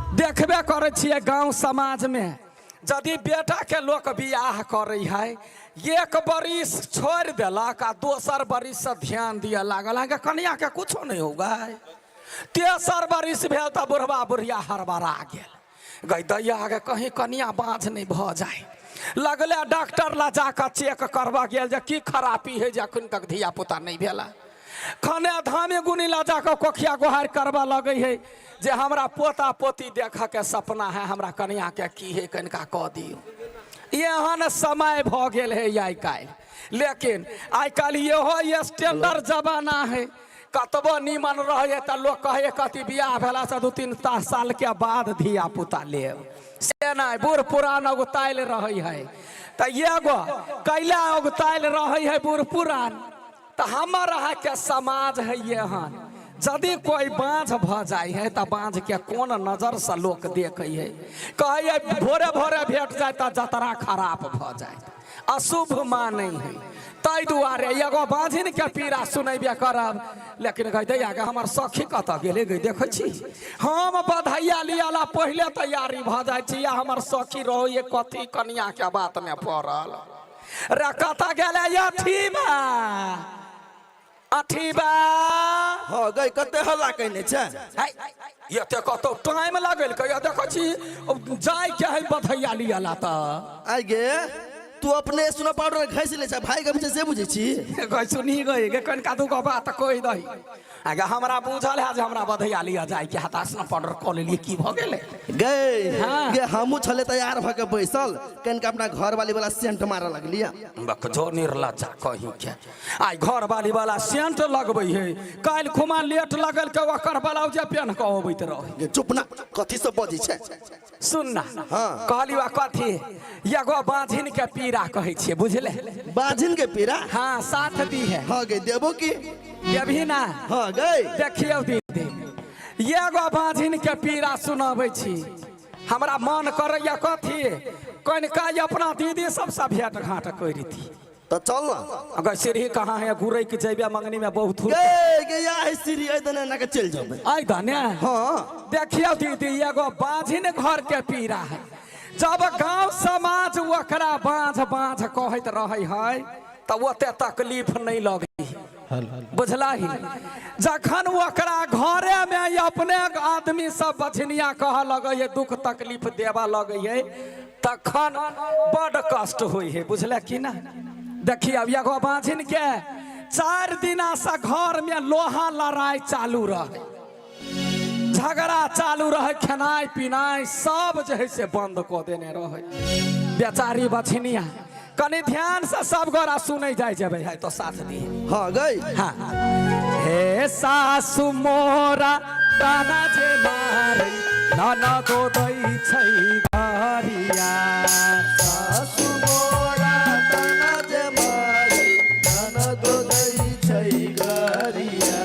देखबे करै छियै गाँव समाजमे यदि बेटाके लोक बियाह करै है, एक बरिस छोड़ि देलक आ दोसर बरिससँ ध्यान दिअ लागल, अहाँके कनियाके कुछो नहि होगा। तेसर बरिस भेल तऽ बुढ़बा बुढ़िया हड़बड़ा गेल, गई दैया गे कहीं कनिया बाँझ नहि भऽ जाय। लगले डॉक्टर ला जाकऽ चेक करबऽ गेल जे की खरापी है जे अखन तक धिया पुता नहि भेला। खने धामी गुनी ला जाकऽ कोखिया गोहार करबऽ लगै है जे हमरा पोता पोती देखऽके सपना है, हमरा कनियाके की है कनिका कऽ दियौ। एहन समय भऽ गेल है आइ काल्हि। लेकिन आइ काल्हि इहो स्टैंडर्ड जमाना है, कतबो नीमन रहै तऽ लोक कहै कथी बियाह भेलासँ 2-3 सालके बाद धिया पुता लेब, से नहि, बूढ़ पुरान अगुतायल रहै है। तऽ एगो कैला अगुतायल रहै है बूढ़ पुरान, तऽ हमर अहाँके समाज है एहन, यदि कोइ बाँझ भऽ जाइ है तऽ बाँझके कोन नजरसँ लोक देखै है, कहै है भोरे भोरे भेट जाय तऽ जतरा खराब भऽ जाय, अशुभ मानै है। ताहि दुआरे एगो बाँझिनके पीड़ा सुनेबे करब। लेकिन गई दैया गे हमर सखी कतऽ गेलै गई, देखै छी हम बधैया लिअ ला पहिले तैयारी भऽ जाइ छी, आ हमर सखी रहै कथी कनियाके बातमे पड़ल रे, कतऽ गेलै अथीबा अथीबा। हँ गई कते हल्ला कयने छै। है, एते कतौ टाइम लगेलकै, देखै छी जाय के है बधैया लिअ ला। तऽ आइ गे तू अपने स्नो पाउडर घसि लै छै, भाई के छै से बुझै छी। गई सुनी गई गे कनिका दूगो बात कहि दही। आगे हमरा बुझल है जे हमरा बधैया लिअ जाय के है, तऽ स्नो पाउडर कऽ लेलियै, की भऽ गेलै गई? हाँ। गे हमहूँ छलै तैयार भऽ के बैसल, कनिका अपना घर वाली वाला सेंट मारऽ लगलियै। बक जो निर्लज्जा कहीं के, आइ घर वाली वाला सेंट लगबै है, काल्हि खुमा लेट लगल के ओकर ब्लाउजे पेन्ह कऽ अबैत रहै। गे चुप ना, कथी सब बजै छै? सुन ना। हाँ। कहली वा कथी, एगो बाँझिन के पीड़ा कहै छियै, बुझले? बाझिन के पीड़ा? हाँ, साथ दी है। हाँ गे देबो की देबही ना? हाँ गई। देखियौ दीदी, एगो बाँझिन के पीड़ा सुनाबै छी। हमरा मन करैया कथी कनिका अपना दीदी सबसँ भेंट घाँट करिती। तऽ चल ना। अगर सीढ़ी कहाँ है, गुरै के जैबे मंगनी में बहुत हुर। गे गे या है सीढ़ी, ऐ दने ना के चल जेबै। आइ दने? हाँ। देखियौ दीदी, एगो बाँझिन घर के पीड़ा है, जब गांव समाज ओकरा बाँझ बाँझ कहैत रहै है तऽ ओते तकलीफ नहि लगै है, बुझलही? जखन ओकरा घरे में अपने आदमी सब बझनिया कहऽ लगै है, दुख तकलीफ देबऽ लगै है, तखन बड कष्ट होइ है, बुझले कि ना? देखियौ, एगो बाँझिन के 4 दिना से घर में लोहा लड़ाई चालू रहे, झगड़ा चालू रहे, खेनाइ पिनाइ सब जे है से बंद कऽ देने रहे बेचारी बछिनिया। कनि ध्यान से सब गोरा सुनै जाय जेबै है तो साथ दी। हाँ गई। हाँ, हे सासु मोरा ताना जे मारै, ननदो दै छै गरिया। सासु मोरा ताना जे मारै, ननदो दै छै गरिया।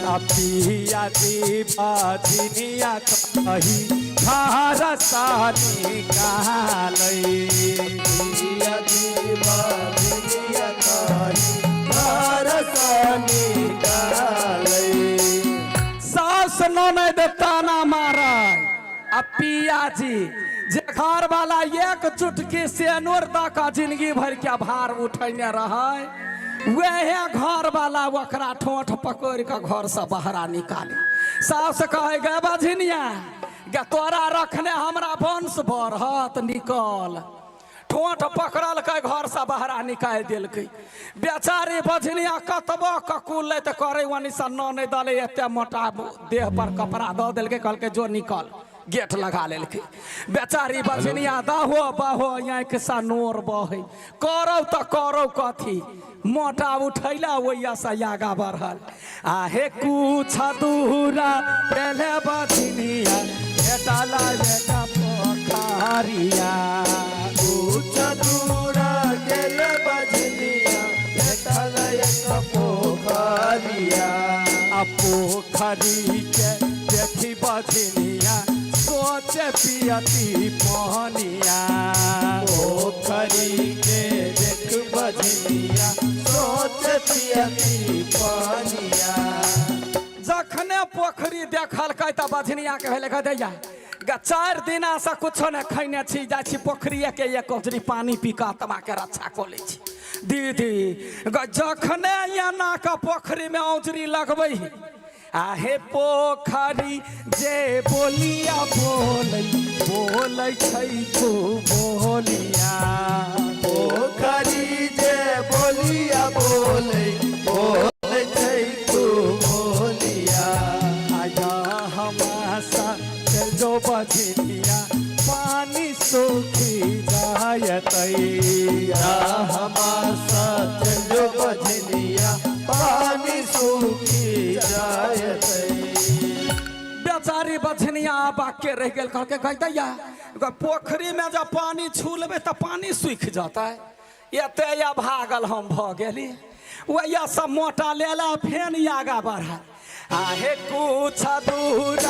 आ पिया जी बाजिनिया कही घर सा निकालै। पिया जी बाजिनिया कही घर सँ निकालै। सास ननद ताना मारै आ पिया जी जे घर वाला एक चुटकी सेनूर दऽ कऽ जिंदगी भरि के भार उठेने रहै, वएह घर वाला ओकरा ठोंठ पकड़ि कऽ घर से बहरा निकाले। सास कहै, गे बझिनिया गे, तोरा रखने हमरा वंश बढ़त, निकल। ठोंठ पकड़लकै, घर से बहरा निकालि देलकै। बेचारी बझनिया कतबो ककुलैत करै, ओनी से ननैद दले एते मोटा देह पर कपड़ा दऽ देलकै, कहलकै जो निकल, गेट लगा लेलकै। बेचारी बझनिया दहो बहो आँखि से नोर बहै, करौ तऽ करौ कथी? मोटा उठैला ओइया से आगा बढ़ल। आहे कुछ दूरा पहले बझनिया भेटला बेटा पोखरिया। कुछ दूरा गेल बजनिया, भेटल एक पोखरिया। आ पोखरी के देखी बझनिया सोचे पियती पनिया। पोखरी के देख बजनिया सोच पियती पानिया। जखने पोखरी देखलकै तऽ बझनिया के भेलै, दैया ग 4 दिना से कुछो ने खैने छी, जाइ छी पोखरिए के एक औजरी पानी पी कऽ आत्मा के रक्षा कऽ लै छी। दीदी ग जखने एना के पोखरी में औजरी लगबै है, आहे पोखरी जे बोलिया बोलै बोलै छै तू बोलिया, पोखरी जे बोलिया बोलै बोलै छै तू बोलिया, आया हमासा चल जो बजनिया पानी सूखी जायतैया, हमासा चल जो बजनिया पानी सूखी जायतै। बेचारी बझनिया बाके रह गेल, कहलकै कह दैया पोखरी में जब पानी छू लेबै तऽ पानी सूखि जेतै, एते या भागल हम भऽ गेली, वही सब मोटा लेला फेन आगा बढ़ा, आहे कुछ दूर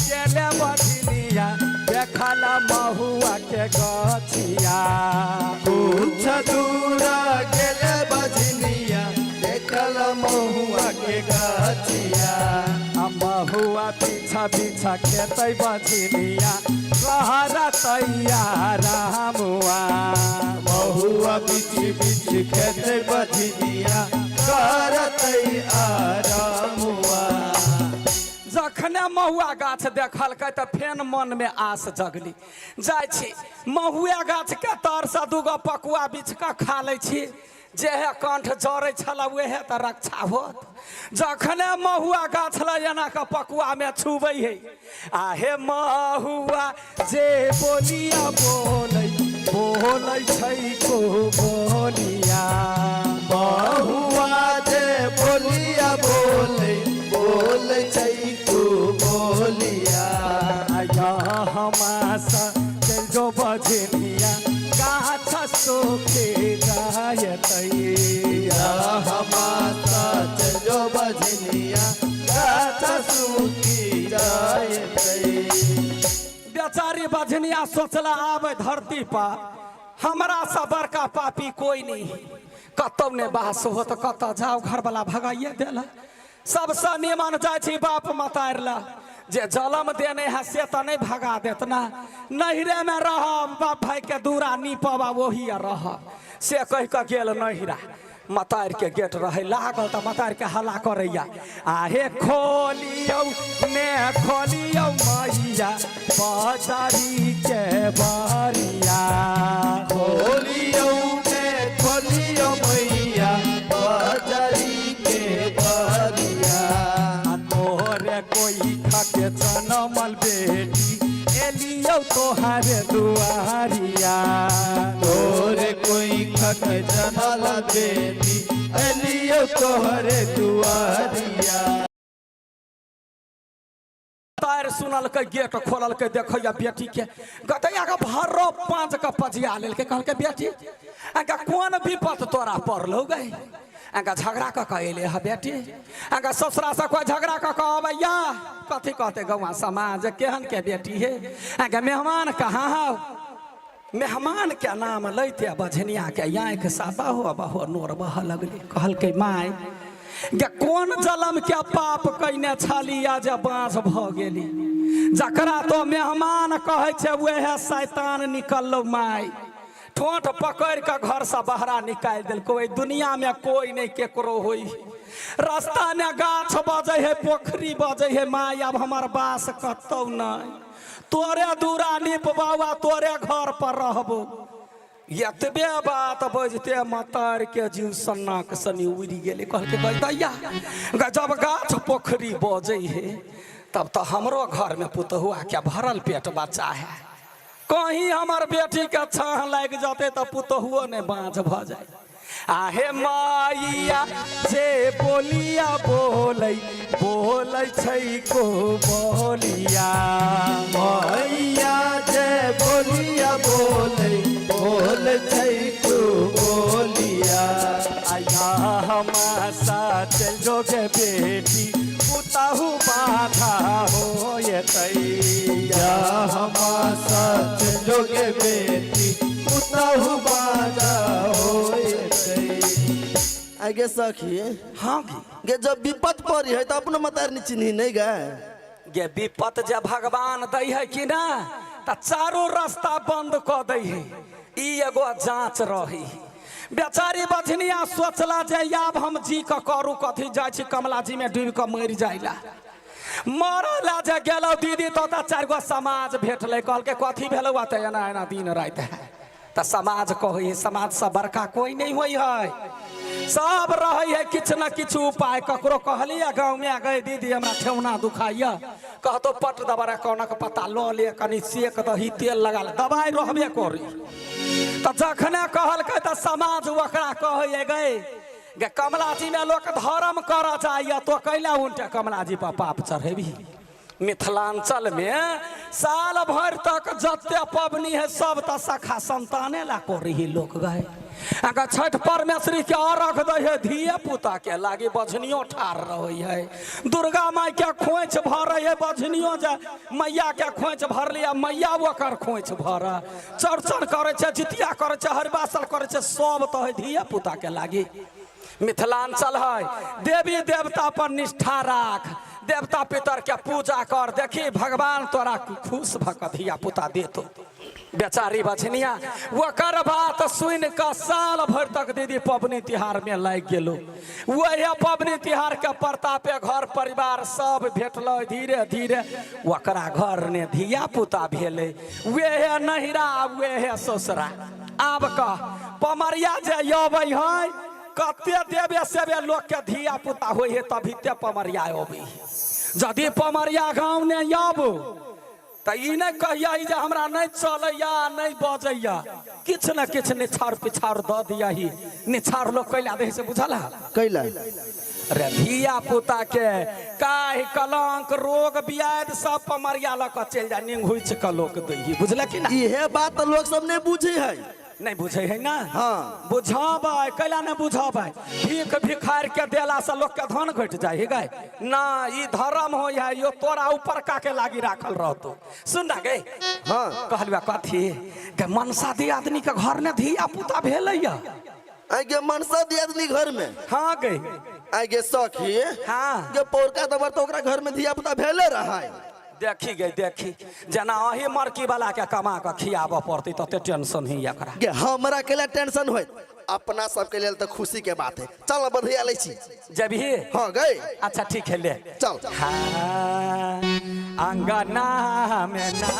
गेले बझनिया देखल महुआ के गछिया, कुछ दूर गेले बजनिया देखल महुआ के गछिया, आ महुआ पीछा पीछा खेतै बझनिया कहरा तैयार रामुआ, महुआ पीछे पीछे खेते बजनिया करतै आरामुआ। जखने महुआ गाछ देखलकै तऽ फेन मनमे आस जगली, जाइ छी महुए गाछके तरसँ दूगो पकुआ बिछ कऽ खा लै छी, जेहे कंठ जरै छल उहे तऽ रक्षा होत। जखने महुआ गाछ लग एना कऽ पकुआमे छुबै है, आहे महुआ जे बोलिया बोलै बोलै छै को बोलिया, महुआ जे बोलिया बोलै बोलै छै तू बोलिया, आया हमासा चल जो बजनिया गाछ सूखे जायतैया, हमासा चल जो बजनिया गाछ सूखी जायतै। बेचारी बजनिया सोचला आबै धरती पर हमरा से बड़का पापी कोई नहीं, कतौ ने बास हो तऽ कतऽ जाउ, घरवाला भगाइए देला, सबसँ निमन जाइ छी बाप मतारि ला, जे जलम देने है से तऽ नहीं भगा देत ना, नैहरे में रहब बाप भाई के दूरा नीपब आ ओही रहब, से कहि कऽ गेल नैहरा। मतारि के गेट रहे लागल तऽ मतारि के हल्ला करैया, आहे खोलियौ ने खोलियौ मैया बजारी के बरिया, खोलियौ ने खोलियौ मैया बजारी के बरिया, तोहरे कोई खाके जनमल बेटी एलियौ तोहारे दुआरिया, तोरे कोई खक जनमल बेटी एलियौ तोहरे दुआरिया। तार सुनलकै गेट खोललकै देखैया बेटी के गदैया के भरो पाँच के पजिया लेलकै, कहलकै बेटी अहाँके कोन विपत तोरा पड़लौ गै, अहाँके झगड़ा कऽ कऽ एले हँ बेटी, अहाँके ससुरासँ कोइ झगड़ा कऽ कऽ अबैया, कथी कहतै गौआ समाज केहन के बेटी हे, अहाँके मेहमान कहाँ हौ, मेहमान के नाम लैते बझनिया के आँखि सँ बहो बहो नोर बहऽ लगलै, कहलकै माय गे कोन जलम के पाप कैने छलिया जे बाँझ भऽ गेली, जकरा तो मेहमान कहै छै उएह शैतान निकललौ माय, ठोंठ पकड़ि कऽ घरसँ बहरा निकालि देलकै, ओहि दुनियामे कोइ नहि केकरो होइ, रास्तामे गाछ बजै है पोखरी बजै है, माय आब हमर बास कतौ नहि, तोरे दूरा नीपबौ आ तोरे घर पर रहबौ। एतबे बात बजते मतार के जीव सन्नाक सनी उड़ि गेलै, कहलकै दैया जब गाछ पोखरी बजै है तब तऽ हमरो घरमे पुतहुआ के भरल पेट बच्चा है, कहीं हमर बेटी के छाह लागि जेतै तऽ पुतहुओ नहि बाँझ भऽ जाय। आहे माइया जे बोलिया बोलै बोलै छै को बोलिया, मैया जे बोलिया बोलै बोलै छै को बोलिया, आया हमासा चल जोगे बेटी पुतहु बाधा होयतैया, हमासा चल जोगे बेटी पुतहु बाधा होयतै। आगे सखी हाँ गे गे जब विपत पड़ी है तो अपनो मतार नहीं चिन्ही नहीं गए। गे विपत जे भगवान दै है कि ना तऽ चारू रास्ता बंद कऽ दै है। ई एगो जांच रही। बेचारी बझनिया सोचला जे आब हम जी कऽ करू कथी, जाइ छी कमला जी में डूबि कऽ मरि जाइला। मरला जे गेलौ दीदी तो तऽ चारि गो समाज भेटलै, कहलकै कथी भेलौ तऽ एना एना दिन राति है। तऽ समाज कहै है, समाजसँ बड़का कोइ नहि होइ है, सब रहै है किछु ने किछु उपाय। ककरो कहलियै गाँवमे गए दीदी हमरा ठेहुना दुखाइया, कहतो पट दबारा कोनक पत्ता लऽ ले, कनि सेक दही तेल लगा ले, दवाइ रहबे करी। तऽ जखने कहलकै तऽ समाज ओकरा कहै है गए गे कमला जी में लोक धर्म करऽ जाइया, तो कैला उनटे कमला जी पर पाप चढ़ेबी। मिथिलांचल में साल भरि तक जते पबनी है सब तऽ सखा संताने ला करी ही लोक गए। अगर छठ परमेश्वरी के अर्घ दै है धिये पुता के लागी बझनियो ठार रहै है, दुर्गा माई के खोंइछ भरै है बझनियो जे मैया के खोंइछ भरली आ मैया ओकर खोंइछ भर, चौरचन करै छै, जितिया करै छै, हरिबासर करै छै, सब तऽ है धिये पुता के लागी। मिथिलांचल है देवी देवता पर निष्ठा राख, देवता पितर के पूजा कर, देखी भगवान तोरा खुश भऽ कऽ धिया पुता देतो। बेचारी बछनिया ओकर बात सुनि कऽ साल भरि तक दीदी पबनी तिहार में लागि गेलो। वही पबनी तिहार के प्रतापे घर परिवार सब भेटलै, धीरे धीरे ओकरा घर ने धिया पुता भेलै, वेहे नहिरा वेहे ससुरा। आब कह पमरिया जे अबै है कते देवे सेवे लोक के धिया पुता होइ है तभी ते पमरिया अबै है। यदि पमरिया गाँव ने आबो तऽ ई नहि कहिया जे हमरा नहि चलैया नहि बजैया, किछु ने किछु निछार पिछार दऽ दियही। निछार लोक कैला दै से बुझल है? कैला रे धिया पुता के काहि कलंक रोग बियाद सब पमरिया लऽ कऽ चलि जाय, निंघुचि कऽ लोक दैही, बुझल कि ना? इहे बात तऽ लोक सब नहि बुझै है। नहीं बुझे है ना? हाँ। बुझाबै कैला नहीं बुझाबै, भीख भिखार के देला से लोग के धन घट जाए है गए ना, ई धर्म हो है यो तोरा ऊपर का के लागी राखल रहतो। सुन ना गे। हाँ। कहलुआ कथी के मनसा दी आदमी के घर ने धिया पुता भेलैया। आइ गे मनसा दियादनी घर में। हाँ गे। आइ गे सखी। हाँ। गे पौरका दबर तो ओकरा घर में धिया पुता भेले रहा है। देखी गे देखी, जेना अही मरकी वाला के कमा के खियाबऽ पड़तै तते टेंशन ही एकरा। गे हमरा के लिए टेंशन होय, अपना सबके लेल तो खुशी के बात है। चल बधिया लै छी। जबही? हाँ गए। अच्छा ठीक है ले चल। हाँ, अंगना में ना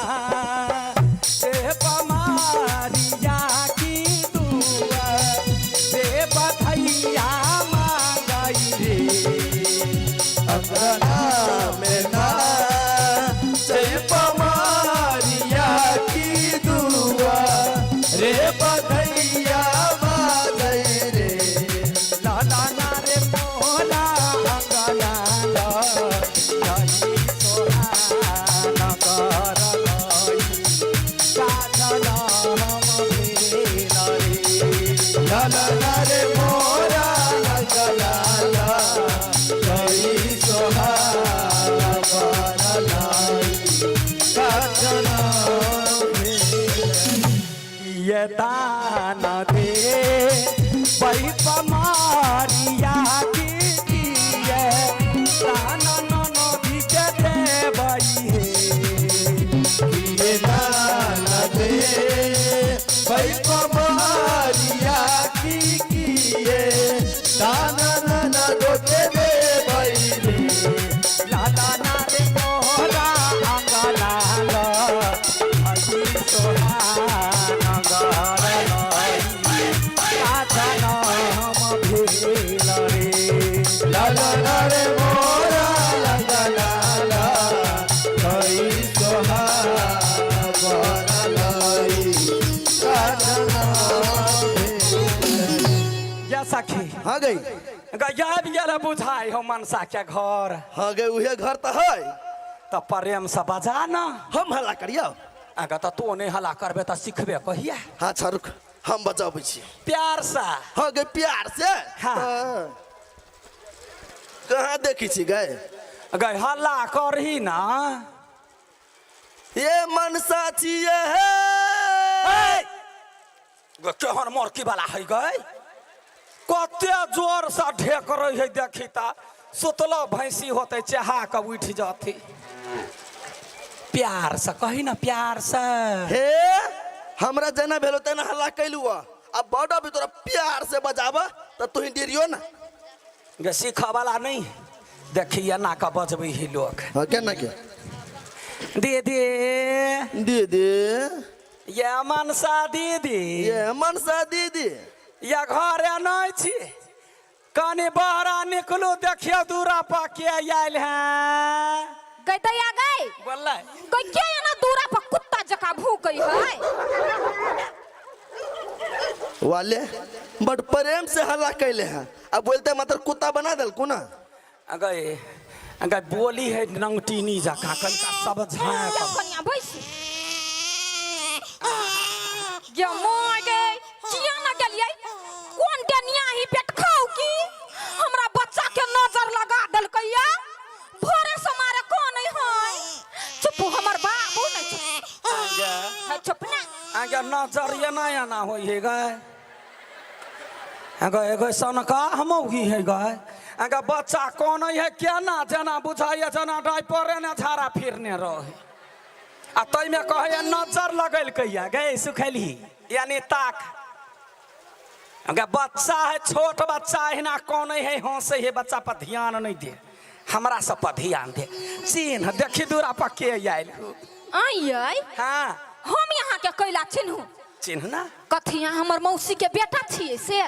ए पमारिया की दुआ दे बधैया मांगई रे। अंगना में ना जय पमारिया की दुआ रे बधैया मांगई रे। लाला ना रे मोला अंगना ला जई सोहान कर लई काजल हम भेल रे। लाला ना रे मोरा अंगना ला जई सोहान कर लई काजल हम भेल। ये दान दे वही पमारिया की किए दान ननदी के देबई हे। ये दान दे वही पमारिया की किए दान ननदो के देबई रे। लाला ना रे मोरा अंगना ला अजी सोहान गर लई काजल हम भेल रे। लाला ना रे मोरा अंगना ला कई सोहान गर लई काजल हम भेल। या सखी। हाँ गई। गजब गेल बुझाइ हो मनसा के घर। हाँ गई उहे घर तो है। तऽ प्रेम से बजा ना। हम हल्ला करियो। अगर तऽ तू नहीं हल्ला करबे तऽ सिखबे कहिया। हाँ अच्छा रुक हम बजाबै छी। प्यार से। हाँ गई प्यार से। हाँ। हाँ। कहाँ देखी छी गए? गई हल्ला करही ना। ये मनसा छियै हे। गे केहन मरकी वाला है गए, कते जोर से ढेक रही है देखी ता सुतलो भैंसी होते चेहा के उठ जाती। प्यार से कही ना प्यार से। हे, हमरा जेना भेलो तेना हल्ला कैलू। अब बड़ अभी तोरा प्यार से बजाब त तू ही डेरियो ना। गे सीखऽ वाला नहीं, देखी एना कऽ बजबै ही लोक। हाँ, केना के? दीदी। दीदी। ये मनसा दीदी। ये मनसा दीदी। या घरे नहीं छी, कनी बहरा निकलू, देखियो दूरा पर के आयल है। गई दैया गई। बोललै। गई के एना दूरा पर कुत्ता जकाँ भूकै है? वाले बड़ प्रेम से हल्ला कैले हैं, अब बोलते मतलब कुत्ता बना देल ना। गए गए बोली है नंगटीनी जकाँ, कनिका सब झाँक। या कनिया बैस गे माय गे, किया ना गेलियै? कोन डनिया ही पेट खाउ की हमरा बच्चा के नजर लगा देलकै? या भोरे से मारे कोन है? चुप हमर बाबू नहीं, चुप है, चुप ना। आगे नजर एना एना होइ है गए। गए गए सनका हमौगी है गए। आगे बच्चा कोन है केना जेना बुझाइए, जेना डाइपरे ने झाड़ा फिरने रहे, आ ताहिमे कहैया नजर लगेलकै। गए सुखैली यानी ताक गे, बच्चा है छोट बच्चा, एहिना कोन है, हंसै है, बच्चा पर ध्यान नहीं दे, हमरा सब पर ध्यान दे। चिन्ह देखी दूरा पर के आयल। आइयै। हाँ। हम यहाँ के कैला चिन्हू? चिन्ह ना। कथी यहाँ हमर मौसी के बेटा छियै से?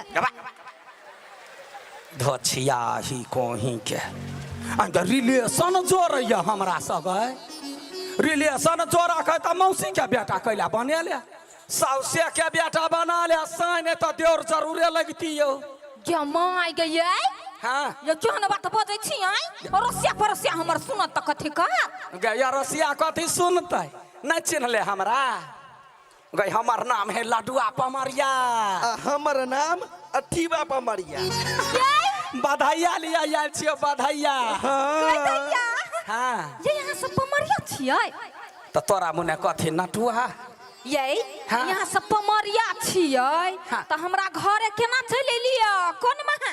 धोछिया ही कोही के अंग रिलेशन जोड़ैया हमरा सब है। रिलेशन जोड़ा के तऽ मौसी के बेटा कैला बनेले, साउसे के बेटा बना ले, साइन तऽ देवर जरूरे लगती यौ। गे माय गयै। हाँ। ये केहन बात बजै छी आइ? अड़ोसिया पड़ोसिया हमर सुनत तऽ कथी कहत? गे अड़ोसिया कथी सुनतै? नहि चिन्हले हमरा? गई हमर नाम है लडुआ पमरिया। आ हमर नाम अठीबा पमरिया। यै। बधाइया लिया आयल छियो, बधाइया। गै दैया। हाँ। ये यहाँ सब पमरिया छियै? तऽ तोरा मुने कथी नटुआ? यै। हाँ। यहाँ सब पमरिया छियै? हाँ। तऽ हमरा घरे केना चलि एलियै, कोन महा?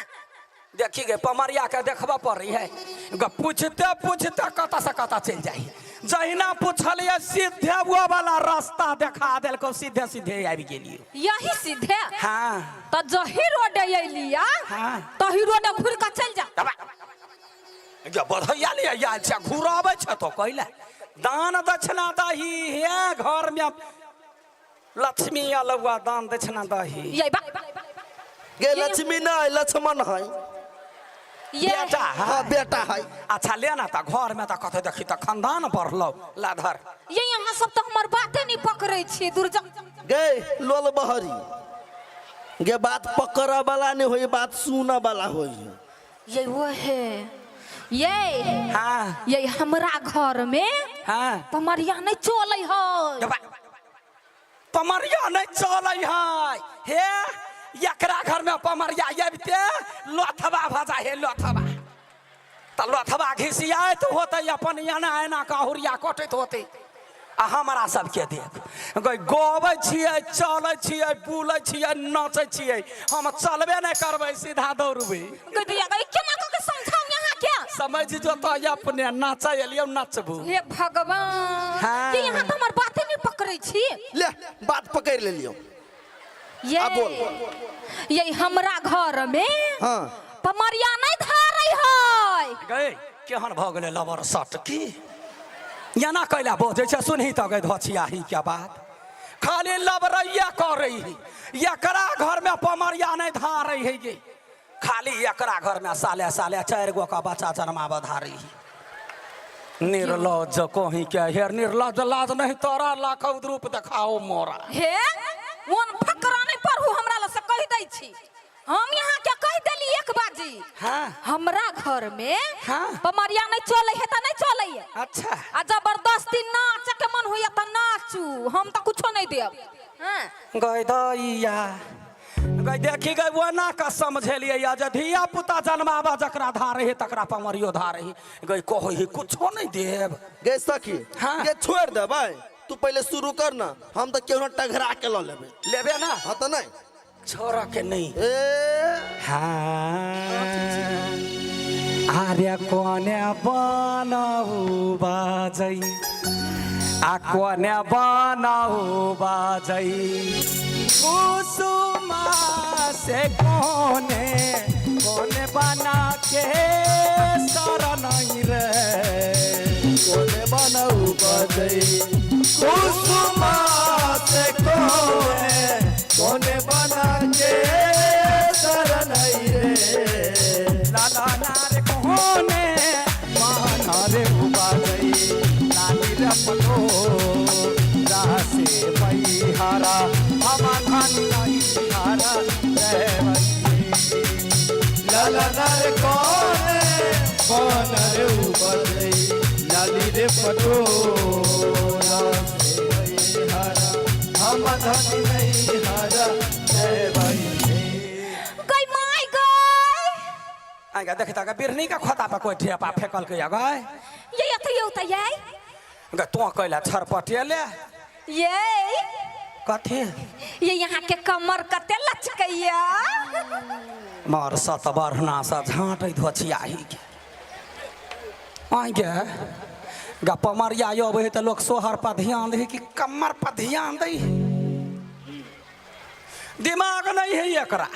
देखी गे पमरिया के देखबऽ पड़ै है ग, पूछते पूछते कतऽ से कतऽ चलि जाइ। जहिना पूछलियै सीधे वो वाला रास्ता देखा देलकौ, सीधे सीधे आबि गेलियै। यही सीधे? हाँ। तऽ जही रोड एलियै हाँ। तही रोड घुरि कऽ चलि जा। गे बधैया लिये आयल छै, घुराबै छै तो कैला दान दक्षिणा दही हे, घर में लक्ष्मी अलुआ दान दक्षिणा दही। यै बा। गे लक्ष्मी नहीं, लक्ष्मण है। ये बेटा है। हाँ, बेटा है। अच्छा ले ना, तऽ घर में तऽ कतौ देखी तऽ खानदान बढ़लौ लाधर। ये यहाँ सब तऽ हमर बाते नहीं पकड़ै छियै दुर्जा। गे लोल बहरी गे, बात पकड़ वाला नहीं होई, बात सुन वाला होई। ये वो है ये। हाँ। ये हमरा घर में पमरिया नहीं चलै है। पमरिया नहीं चलै है? हे, एकरा घर में पमरिया आबिते लोथबा भजा हे, लोथबा तऽ लोथबा घिसियाइत होतै, अपन एना एना काहुरिया कटैत होतै। आ हमरा सबके देख गई, गबै छियै, चलै छियै, बुलै छियै, नचै छियै। हम चलबे नहि करबै, सीधा दौड़बै। गई दैया गई, केना कऽ के समझाउ यहाँ के? समझ जो तो अपने, नाचै एलियै, नचबू। हे भगवान। हाँ। ये यहाँ तऽ हमर बाते नहीं पकड़ै छी। ले, बात पकड़ ले लियो। ये अब बोल। ये हमरा घर में हाँ। पमरिया नहीं धारै है। गई केहन भऽ गेलै लबर सट की, एना कैला बजै छै? सुनही तऽ गई धोछिया ही क्या बात, खाली लबरैया करै ही। एकरा घरमे पमरिया नहि धारै है गे, खाली एकरा घरमे साले साले 4 गो का बच्चा जन्माबऽ धारै ही। निर्लज कहीं के हेर, निर्लज, लाज नहीं तोरा, लाख रूप देखाओ मोरा। हे, ओन फकरा नहीं पढ़ू हमरा लग से, कहि दै छी हम यहाँ के, कहि देली एक बाजी। हमरा घर में पमरिया नहीं चलै है तऽ नहीं चलै है। आ जबरदस्ती नाच के मन होइया तऽ नाचू, हम तऽ कुछो नहीं देब। हाँ। गई दैया गई, देखी गई, ओना का समझेलियै या जे धिया पुता जन्माबा जकरा धारे है तकरा पमरियो धारे है। गई कहै है कुछो नहीं देब। गे सखी। हाँ। गे छोड़ दे भाई, तू पहले शुरू कर ना, हम तो केहनो टघरा के ल लेबे। लेबे ना। हाँ तो नहीं। छोड़ा के नहीं। ए। हाँ, आरे कोने बनाऊ बाजै आ कोने बनाऊ बाजै कुसुमा से कोने कोने बना के शरण रे कोने बनाऊ बजै कुसुमा से कोने कोने बना के शरण रे लाला नार कोने माना रे बाजै लाली रे पटो रासे पैहारा हमा धानी लाई हारा जय लाला नर कोने बन रे बजै लाली रे पटोरा से हरा हम धनी नहीं हरा जय भाई गई माय गई आगा देखता का बिरनी का खोता पर कोई ठेपा फेकल के गए ये अथी होता ये गे तो कैला छरपटेले ये कथी ये यहाँ के कमर कते लचकैया मार सत बढ़ना सा झाँटै धोछियाही के आगे गा पमरिया अबै है तऽ लोक सोहर पर ध्यान दै कि कमर पर ध्यान दै दिमाग नहीं है एकरा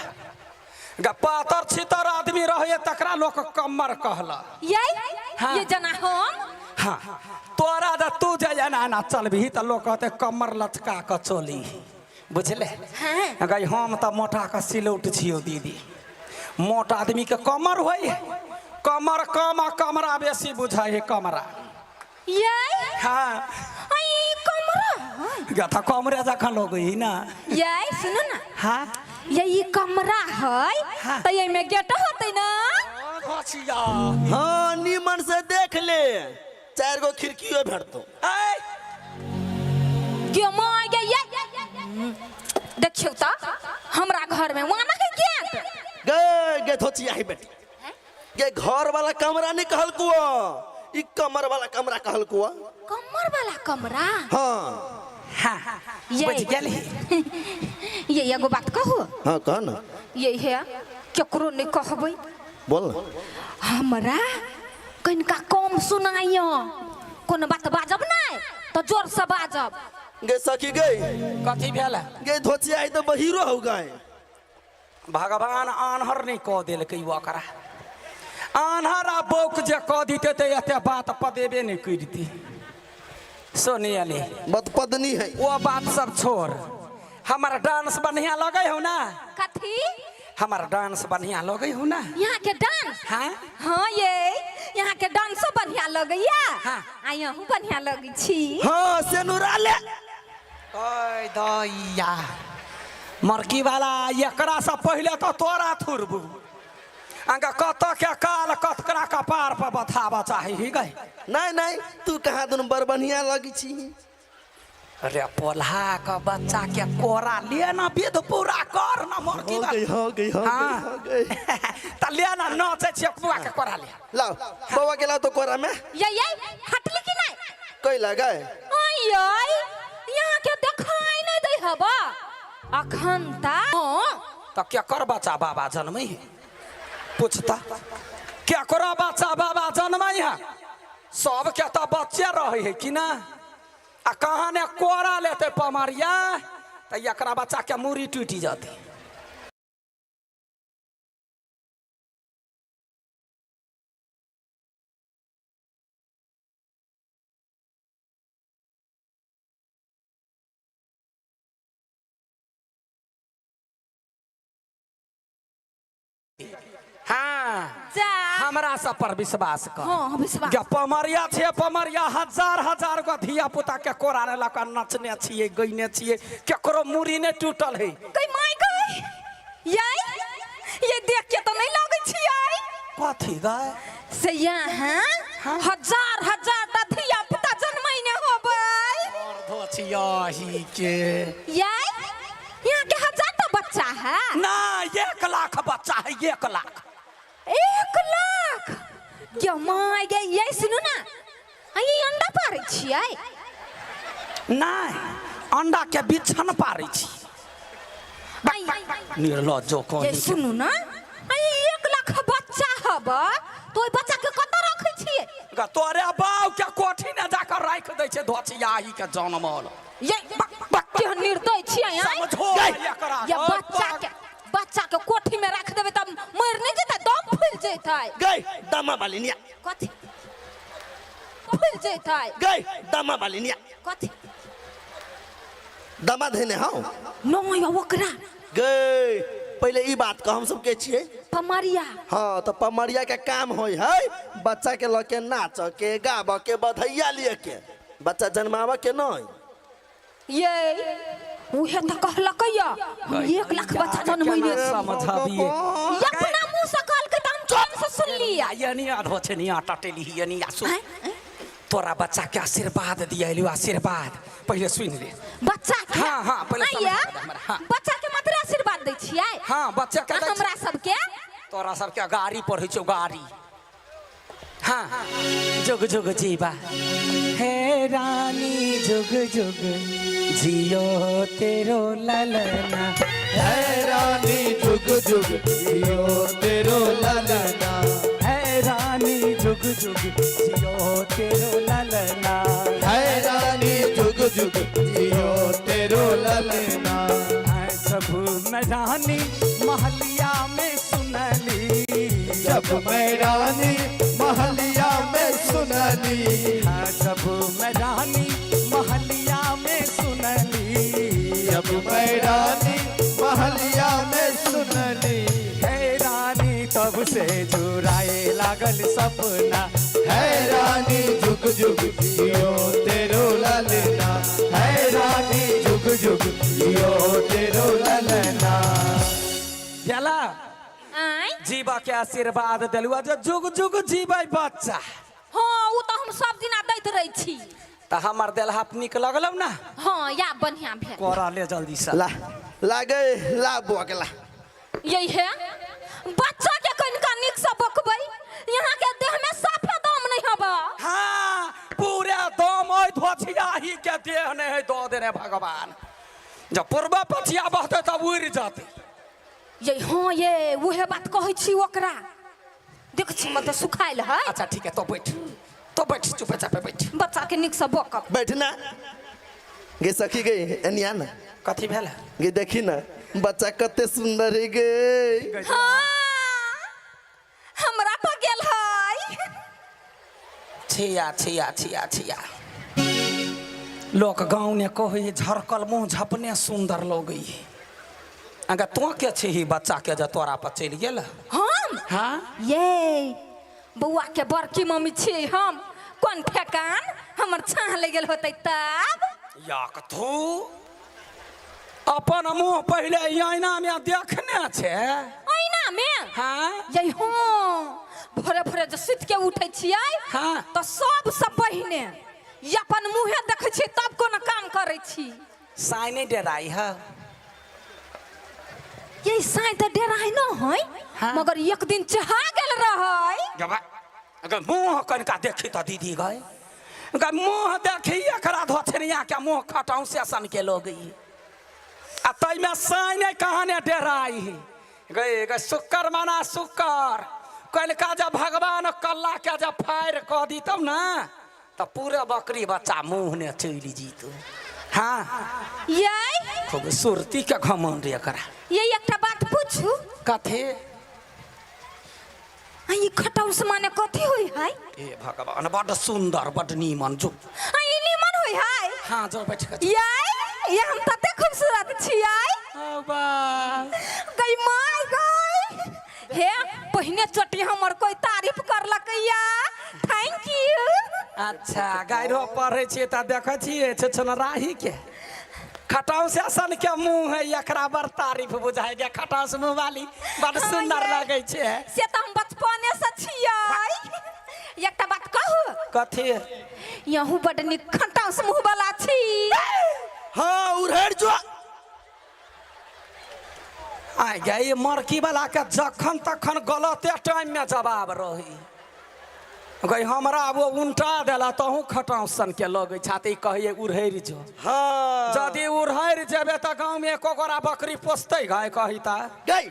गा पातर छितर आदमी रहे तकरा लोक कमर कहला ये हाँ। ये जना हम हाँ तोरा जे तू जे एना एना चलबही तऽ लोक कहतै कमर लचका कऽ चली बुझले हाँ। गई हम तऽ मोटा कऽ सिलौट छियौ दीदी मोट आदमी के कमर होइ है कमर कम आ कमरा बेसी बुझाइ है कमरा ये हाँ आई कमरा गा तऽ कमरे जखन लगै ना ये सुनो ना हाँ ये ई कमरा है हाँ। तो ये में गेट होते ना हाँ नीमन से देख ले चार गो खिड़कियों भेटतो ऐ क्यों माय गे ये देखियो तो हमरा घर में वहाँ ना है गेट गे गे थोचिया ही बेटी गे घर वाला कमरा नहीं कहल कुआ ई कमर वाला कमरा कहल कुआ कमर वाला कमरा हाँ हाँ ये बुझि गेली ये एगो बात कहू हाँ कह ना ये है केकरो नहीं कहबै बोल ना हमरा कनिका कम सुनाइयो कोनो बात बाजब नहीं तो जोर से बाजब गे सखी गई कथी भेल गे धोचिया ही तो बहिरो हो गए भगवान आन्हर नहि कऽ देलकै ओकरा आन्हर आ बौक जे कऽ दितै तऽ एते बात पदेबे नहि करितै सोनियली बदपदनी है ओ बात सब छोड़ हमर डांस बढ़िया लगै हौ ना कथी हमर डांस बढ़िया लगै हौ ना यहाँ के डांस हाँ हाँ ये यहाँ के डांसो बढ़िया लगैया हाँ। आ यहूँ बढ़िया लगै छी हाँ सेनुरा ले ओय दैया मरकी वाला एकरा से पहिले तो तोरा थुरबू अंगा कत के काल कतकरा कपार पर बथाबा चाही ही गई नहीं नहीं तू कहाँ दुनू बड़ बढ़िया लगी छी अरे पोल्हा के बच्चा के कोरा ले ना विध पूरा कर ना मरकी हो वाला गई हो गई हो गई हाँ। हो गई त ले ना नाचै छियै बुआ के कोरा ले लाओ बउआ के लाओ तो कोरा में ये हटली कि नहीं कई लगा आई आई यहाँ के देखाई नहीं दै हबा अखन ता हाँ त केकर बच्चा बाबा जनमै है पूछता केकरो बच्चा बाबा जनमै है सबके तऽ बच्चे रहै है कि ना आ कहाँ ने कोरा लेतै पमरिया तऽ एकरा बच्चा के मूड़ी टूटि जेतै हाँ जा हमरा सब पर विश्वास कर हाँ विश्वास गे पमरिया छियै पमरिया हजार हजार गो धिया पुता के कोरा ने लऽ कऽ नचने छियै गइने छियै केकरो मूड़ी नहि टूटल है गई माय गई ये ये देख के तो नहीं लगै छियै कथी गए से यहाँ हजार हजार टा धिया पुता जनमैने होबै धोछियाही के ये यहाँ के हजार टा बच्चा है ना 1 लाख बच्चा है 1 लाख 1 लाख क्यों माय गे ये सुनू ना आ ये अंडा पारै छियै नहि अंडा के बिछन पारै छी आई निर्लज्जो ये कोनी सुनू ना आ ये 1 लाख बच्चा हब तो ओहि बच्चा के कतऽ रखै छियै? ग तोरे बाप के कोठी ने जाकर राखि दै छै धोचियाही के जनमल। ये केहन निर्दय छियै आँय? समझो एकरा। ये बच्चा के कोठी में राख देबै तब मरि नहि जेतै, दम फूलि जेतै। गई दमा वाली निया। कथी फूलि जेतै? गई दमा वाली निया। कथी दमा धेने हौ? नहि, ओकरा। गई पहिले ई बात कह, हम सब के छियै? पमरिया। हाँ, तो पमरिया के काम होय है बच्चा के लऽ के नाच के, गाब के, बधैया लिए के, बच्चा जन्मावे के नहीं। ये उहे तऽ कहलकै हम 1 लाख बच्चा जनमैने छी। समझबियै? ई अपना मुँह से कहलकै तऽ हम कान से सुनलियै। यानी आधो छै नि आटा टेली यानी आ सुन। आँय? तोरा बच्चा के आशीर्वाद दिया आशीर्वाद पहिले सुन ले। बच्चा के? हाँ, पहिले आँय समझा ये? दे हमरा, हाँ। बच्चा के मात्र आशीर्वाद दै छियै? हाँ, बच्चा के आ दै छी। हमरा सबके? तोरा सबके गाड़ी पर होइ छौ गाड़ी। हाँ, जुग जुग जीवा हे रानी, जुग जुग जियो तेरो ललना। है रानी, जुग जुग जियो तेरो ललना। है रानी, जुग जुग जियो तेरो ललना। है रानी, जुग जुग जियो तेरो ललना। है जब मैं रानी महलिया में सुनली। जब मैं रानी महलिया में सुनली। हाँ, जब मैं रानी महलिया में सुनली। जब मैं रानी महलिया में सुनली। हे रानी, तब से जुराए लागल सपना। है रानी, जुग जुग जियो तेरो ललना। है रानी, जुग जुग जियो तेरो ललना। गेला। आँय? जीवा के आशीर्वाद देलुआ जे जुग जुग जीबै बच्चा। हाँ, ओ तऽ हम सब दिना दैत रहै छी। तऽ हमर देलहा नीक लगलौ ना? हाँ, या बढ़िया भेल। कोरा ले जल्दी से। ला लागे ला बुआ के ला। यही है, बच्चा के कनिका नीक से बकबै, यहाँ के देह में साफे दम नहीं हबा। हाँ, पूरे दम ओहि धोछियाही के देह नहीं है दऽ देने भगवान। जब पूर्व पछिया बहतै तब उड़ि जेतै। ये हाँ, ये उहे बात कहै छी, ओकरा देख छी मतलब सुखायल है। अच्छा ठीक है, तो बैठ, तो बैठ, चुपे चापे बैठ। बच्चा के नीक से बकब। बैठ ना गे सखी, गे एनिया ना। कथी भेल? गे देखी ना, बच्चा कते सुंदर है गे। हाँ, हमरा पर गेल है। छिया छिया छिया छिया, लोक गाँव ने कहै झरकल मुँह झपने सुंदर लगै। अगर तो के छिही बच्चा के जे तोरा पर चलि गेल? हम? हाँ। ये बौआ के बड़की मम्मी छियै हम, कोन ठेकान हमर छाह लग गेल होतै तब। याक थू, अपन मुँह पहिले आईना में देखने छै? ऐना में? हाँ। यही हाँ, भोरे भोरे जे सुति के उठै छियै तऽ सबसँ पहिने ई अपन मुँहे देखै छियै, तब कोनो काम करै छी। साइ नहीं डराई है? ये साँइ तऽ डेराइ न है। मगर एक दिन चहा गेल रहै। जब अगर मुँह कनिका देखी तऽ दीदी गए, अगर मुँह देखी एकरा धोछनिया के मुँह खटाउ से सन के लोग ई। आ ताहिमे साइ नहि कहाँ ने डराई गए। गए शुक्र मना, शुक्र कनिका जब भगवान कल्ला के जब फाड़ि कऽ दी तब ने तऽ पूरे बकरी बच्चा मुँह ने चलि जीतू। हाँ। ये खूबसूरती के घमंड एकरा। ये एकटा बात पूछू? कथी? आ, ई खटाउस माने कथी होय है? हे भगवान, बड्ड सुंदर, बड्ड नीमन, जो। आ, ई नीमन होय है? हाँ, जो बैठ के। ये ये हम तते खूबसूरत छियै। गई माय गई, हे पहिने चोटी हमर कोई तारीफ करलकै या, thank you. अच्छा, गाइरो पढ़ै छियै तऽ देखै छियै छछनराही के खटाउस सन के मुँह है, एकरा बड़ तारीफ बुझाइ गे। खटाउस मुँह वाली बड़ सुंदर लगै छै। से तऽ हम बचपने से छियै। एकटा बात कहू? कथी? यहूँ बड नीक खटाउस मुँह वाला छी। हाँ, उड़ेड़ जो। आइ गे, ई मरकी वाला के जखन तखन गलते टाइम में जवाब रही गई। हमरा वो उल्टा देला, तहूँ खटाउस सन के लगै छा तऽ ई कहैए उड़ैर जो। यदि उड़ैर जेबै तऽ गाँवमे एको गोरा बकरी पोसतै गाय कही तऽ? गई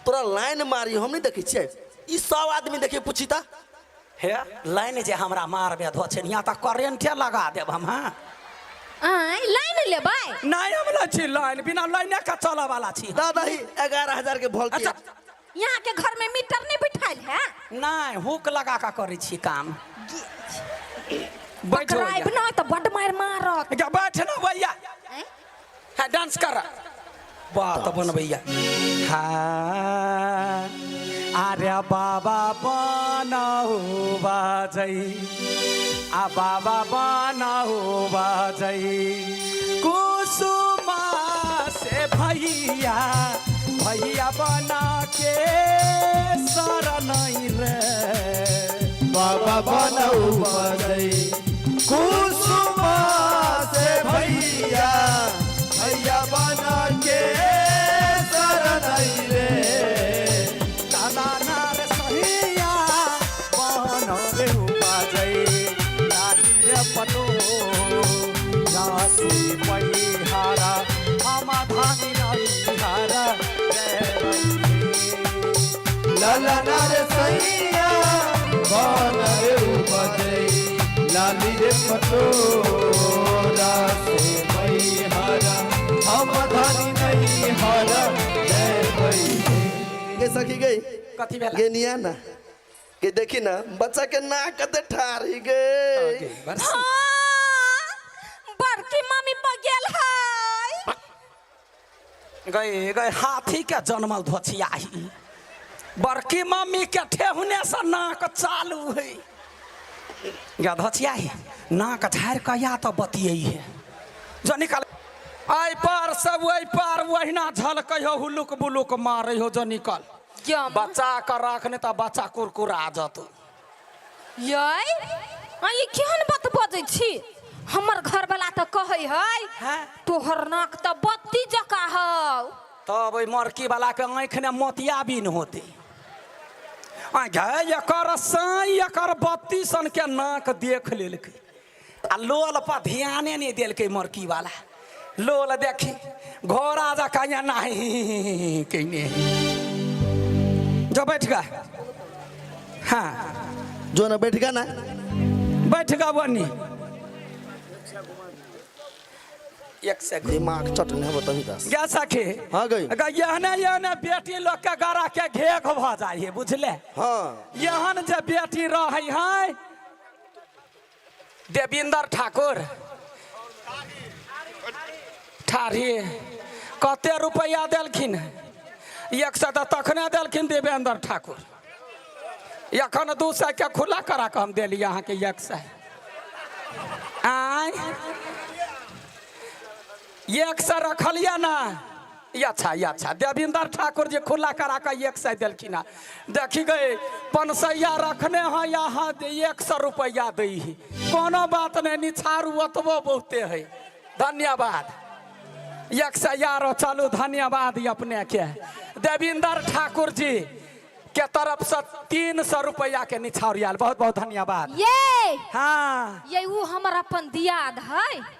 तोरा लाइन मारी, हम नहीं देखै छियै। ई सब आदमी देखिए पूछी ता। हे लाइन जे हमरा मारबे धोछनिया तऽ करेंटे लगा देब हम। हाँ आय लाइन लेबै? नहीं, हम लै छी लाइन, बिना लाइने के चलऽ वाला छी। दादा ही 11,000 के वोल्टेज। अच्छा। यहाँ के घर में मीटर नहीं बैठाइल है? नहीं, हुक लगा के करै छी काम। बैठो। पकड़ाइब नहीं तो बड मार मारत। गे, बैठ ना भैया। आँय? हाँ, डांस कर, बात बनबैया। हाँ, अरे बाबा बनाऊ बाजै, आ बाबा बनाऊ बाजै, कुसुमा से भैया, भैया बना के शरण रे। बाबा बनाऊ बजई कुसुमा से भैया, भैया बना के शरण रे। दादा नार सहिया बन रे बाजै, लाली रे पटो रासी पैहारा, हम धानी हारा। लाला नार सैया बन रे बजई, लाली रे पटोरा से मैहरा, हम धनी नहीं हरा जय भैया। गे सखी गई। कथी भेला? गे निया ना के देखी ना बच्चा के नाक कते ठारी गे। हाँ, बड़की मम्मी पर गेल है। गए गए, हाथी के जन्मल धोछियाही, बड़की मम्मी के ठेहुने से नाक चालू है। गे धोछियाही, नाक झाड़ि कऽ या तऽ बतियै है जो निकाल एहि पार से ओहि पार, ओहिना झलकै हो, हुलुक बुलुक मारै हो, जो निकल। यम। बच्चा के रख, नहि तऽ बच्चा कुरकुरा जतौ। यै, आ ई केहन बात बजै छी? हमर घरवाला तऽ कहै है, हैं? तोहर नाक तऽ बत्ती जकाँ हौ। तब ओहि मरकी वाला के आँखि ने मोतियाबिन होतै। आ गे, एकर साँइ, एकर बत्ती सन के नाक देख लेलकै आ लोल पर ध्याने नहि देलकै। मरकी वाला लोल देखी घोड़ा जकाँ एना कयने। जो बैठ गा। हाँ। जो ना बैठ गा ना। बैठ गा बनी, एक सेकंड। दिमाग चट नहीं हो तभी दास। गे सखी। हाँ गई। गे, एहने एहने बेटी लोग के गरा के घेघ भऽ जाइ है, बुझले? हाँ। एहन जे बेटी रहै है, देविंदर ठाकुर ठाढ़ी कते रुपैआ देलखिन? 100 तऽ तखने देलखिन देवेंद्र ठाकुर। एखन 200 के खुला करा कऽ हम देलियै अहाँके 100। आँय, 100 रखलियै ना? अच्छा अच्छा, देविंदर ठाकुर जी खुला करा कऽ 100 देलखिन हँ। देखी गए, पनसैया रखने हैं यहाँ, 100 रुपैआ दै ही। कोनो बात नहीं, निछारू ओतबो बहुते है। धन्यवाद, 100 यारो। चलू, धन्यवाद अपने के। देविंदर ठाकुर जी के तरफ से 300 रुपैआ के निछाउर आयल। बहुत बहुत धन्यवाद। ये हाँ। ये ऊ हमर अपन दियाद है।